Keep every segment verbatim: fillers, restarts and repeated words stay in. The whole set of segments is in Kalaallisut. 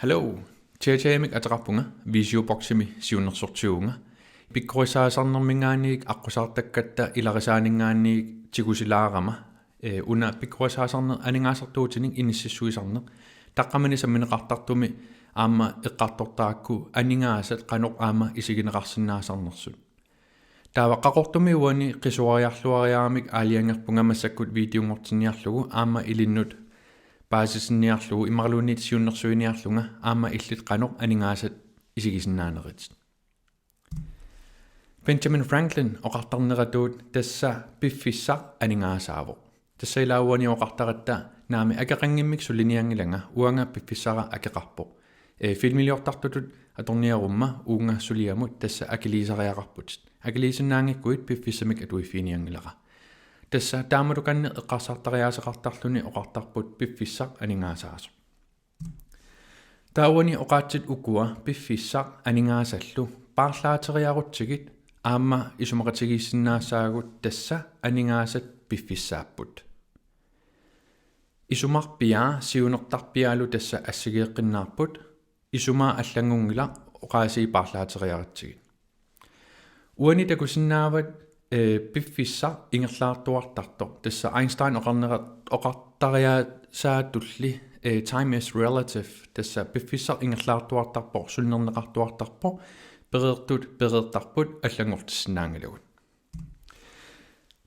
Hello, J J-mik ateqarpunga, VisioBoximi siunnersortiuvunga. Pikkorissaasarnerminngaanniit aqqusaartakkatta ilagisaaninngaanniit tigusilaarama, ee, una pikkorissaasarneq aningaasartuutinik inississuisarneq, taqqamani sammineqartartumi aamma eqqartortarakku aningaasat qanoq aamma isigineqarsinnaasarnersut. Taava Qaqortumi uani qisuariarluariaramik aalajangerpunga massakkut videonngortinniarlugu aamma ilinnut paasitinniarlugu imaluunniit siunnersuiniarlunga aamma illit qanoq aningaasat isigisinnaanerit. Benjamin Franklin oqartarneratuut tassa piffissaq aningaasaavoq. Tassa ilaa uani oqartaratta naamik akeqanngimmat sulinianngilanga, uanga piffissara akeqarpoq. Ee, filmiliortartutut atorniarumma uunga suliamut tassa akiliisariaqarputit. Akiliisinnaanngikkuit piffissamik atuiffiginianngilara. Tassa taamatukanneq eqqarsartariaaseqartarluni oqartarput piffissaq aningaasaasoq. Taava uani oqaatsit ukua piffissaq aningaasallu paarlaateriarutsigit aamma isumaqatigiissinnaassaagut tassa aningaasat piffissaapput. Isumarpiaa siunertarpiaalu tassa assigeeqqinnaarput, isumaa allanngunngilaq oqaasii paarlaateriaratsigit. Uani takusinnaavat, ee, piffissaq ingerlaartuartartoq. Tassa Einstein oqarnera-, oqartariaasaatulli, ee, time is relative. Tassa piffissaq ingerlaartuartarpoq, sunnerneqartuartarpoq, pereertut pereertarput allanngortissinnaanngilagut.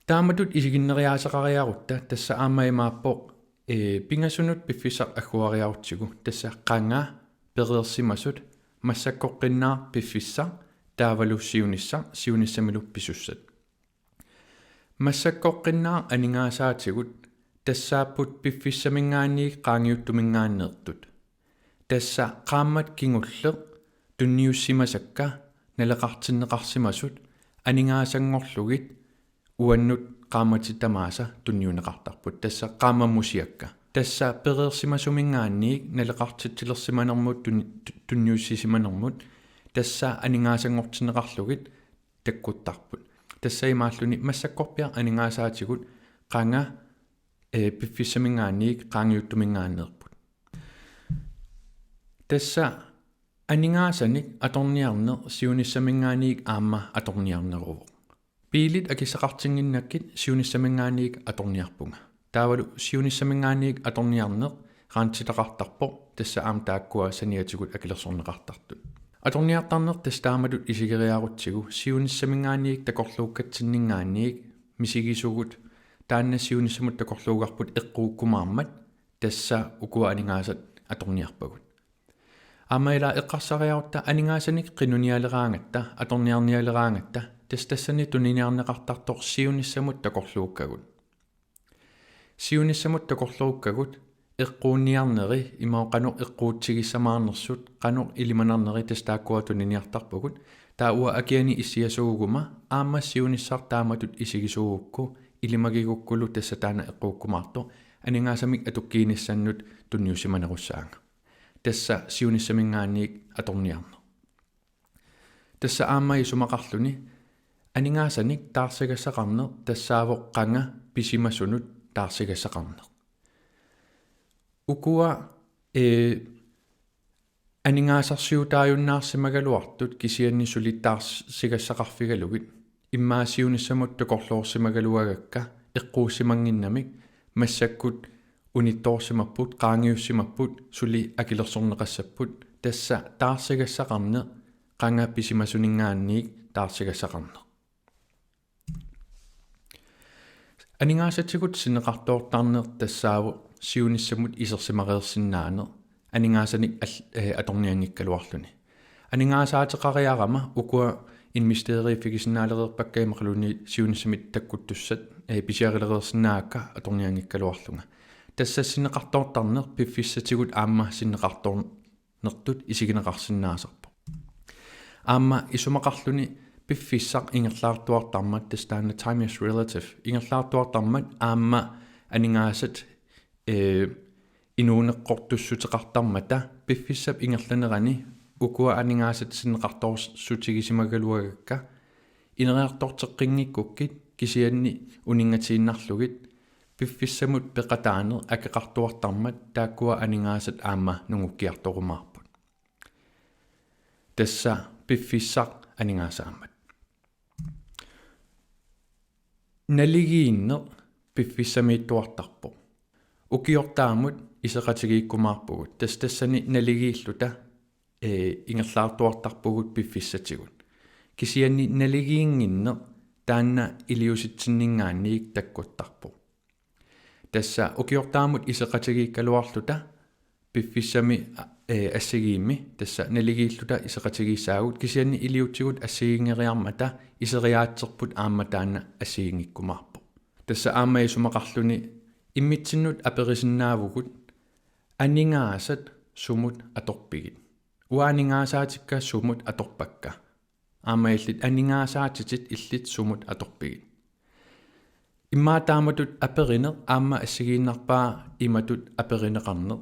Taamatut isiginneriaaseqariarutta tassa aamma imaappoq, ee, pingasunut piffissaq agguariarutsigu, tassa qanga pereersimasut, massakkoqqinnaaq piffissaq, taavalu siunissaq, siunissamilu pisussat. Massakkoqqinnaaq aningaasaatigut tassaapput piffissaminngaanniit qaangiuttuminngaanneertut. Tassa qaammat kingulleq tunniussimasakka naleqartinneqarsimasut aningaasanngorlugit uannut qaammatit tamaasa tunniunneqartarput. Tassa qaammamusiakka. Tassa pereersimasuminngaanniit naleqartitsilersimanermut tun-, tu-, tunniussisimanermut tassa aningaasanngortinneqarlugit takkuttarput. Tassa imaalluni massakkorpiaq aningaasaatigut qanga, ee, piffissaminngaanniit qaangiuttuminngaanneerput. Tassa aningaasanik atorniarneq siunissaminngaanniit aamma atorniarneruvoq. Biilit akissaqartinnginnakkit siunissaminngaanniit atorniarpunga. Taavalu siunissaminngaanniit atorniarneq rentitaqartarpoq, tassa aamma taakkua saniatigut akilersorneqartartut. Atorniartarneq tassa taamatut isigeriarutsigu siunissaminngaanniit takorluukkatsinninngaanniit misigisugut, taanna siunissamut takorluugarput eqquukkumaarmat tassa ukua aningaasat atorniarpagut. Aamma ilaa eqqarsariarutta aningaasanik qinunialeraangatta, atorniarnialeraangatta, tassa tassani tuniniarneqartartoq siunissamut takorluukkagut. Siunissamut takorluukkagut eqquunniarneri, imaluunniit qanoq eqquutsigissamaarnersut, qanoq ilimanarneri tassa taakkua tuniniartarpagut. Taava uanga akiani issiasuguma aamma siunissaq taamatut isigisuugukku ilimagigukkulu tassa taanna eqquukkumaartoq aningaasamik atukkiinissannut tunniussimanerussaanga. Tassa siunissaminngaanniit atorniarneq. Tassa aamma isumaqarluni aningaasanik taarsigassaqarneq tassaavoq qanga pisimasunut taarsigassaqarneq. Ukua, ee, aningaasarsiutaajunnaarsimagaluartut kisianni suli taarsigassaqarfigalugit immaqa siunissamut takorloorsimagaluagakka eqquussimannginnamik massakkut unittoorsimapput, qaangiussimapput, suli akilersorneqassapput, tassa taarsigassaqarneq qanga pisimasuninngaanniit taarsigassaqarneq. Aningaasatigut sinneqartoortarneq tassaavoq siunissamut isersimareersinnaaneq aningaasanik al-, eh, atornianngikkaluarluni. Aningaasaateqariarama ukua investeriiffigisinnaalereerpakka imaluunniit siunissamit takkuttussat, eh, pisiarilereersinnaagakka atornianngikkaluarlunga. Tassa sinneqartoortarneq piffissatigut aamma sinneqartoor-, nertut isigineqarsinnaasarpoq. Aamma isumaqarluni piffissaq ingerlaartuartarmat, tassa taanna time is relative, ingerlaartuartarmat aamma aningaasat, ee, inuuneqqortussuteqartarmata piffissap ingerlanerani ukua aningaasat sinneqartoorsutigisimagaluagakka ineriartorteqqinngikkukku kisianni uninngatiinnarlugit piffissamut peqataaneq akeqartuartarmat taakkua aningaasat aamma nungukkiartorumaarput. Tassa piffissaq aningaasaammat. Naligiinneq piffissamiittuartarpoq. Ukiortaamut iseqatigiikkumaarpugut. Tassa tassani naligiilluta, ee, ingerlaartuartarpugut piffissatigut. Kisianni naligiinnginneq taanna iliusitsinninngaanniit takkuttarpoq. Tassa ukiortaamut iseqatigiikkaluarluta piffissami, ee, assigiimmi, tassa naligiilluta iseqatigiissaagut, kisianni iliuutsigut assigiinngeriarmata iseriaatserput aamma taanna assigiinngikkumaarpoq. Tassa aamma isumaqarluni immitsinnut aperisinnaavugut: aningaasat sumut atorpigit? Uanga aningaasaatikka sumut atorpakka? Aamma illit aningaasaatitit illit sumut atorpigit? Immaqa taamatut aperineq aamma assigiinnarpaa imatut aperineqarneq: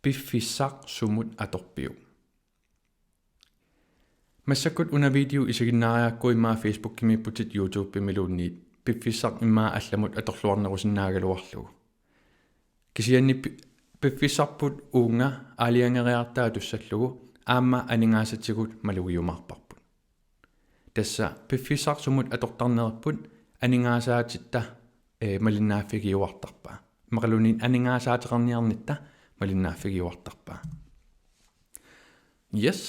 piffissaq sumut atorpiuk? Massakkut una video isiginnaariarakku immaqa Facebookimiipputit YouTubemiluunniit piffissaq immaqa allamut atorluarnerusinnaagaluarlugu. Kisianni pi-, piffissarput uunga aalajangeriartaata tussallugu aamma aningaasatigut malugiumaarparput. Tassa piffissaq sumut atortarnerput aningaasaatitta, ee, malinnaaffigiuartarpaa. Immaqaluunniit aningaasaateqarniarnitta malinnaaffigiuartarpaa. Yes,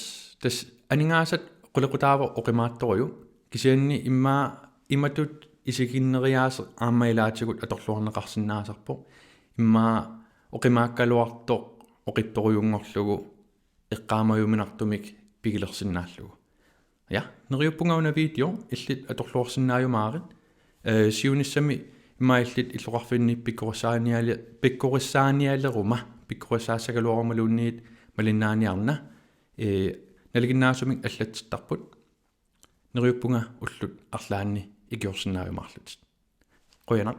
tassa aningaasat qulequtaavoq oqimaattorujuk. Kisianni immaqa imatut isiginneriaaseq aamma ilaatigut atorluarneqarsinnaasarpoq. Immaqa oqimaakkaluartoq oqittorujunngorlugu eqqaamajuminartumik pigilersinnaallugu. Ja, neriuppunga una video, illit atorluarsinnaajumaarit. Ee, siunissami immaqa illit illoqarfinni pikkorissaaniale-, pikkorissaanialeruma, pikkorissaassagaluarumaluunniit malinnaaniarna. Ee, nalinginnaasumik allatsittarput. Neriuppunga ullut arlaanni ikiorsinnaajumaarlutit. Qujanaq.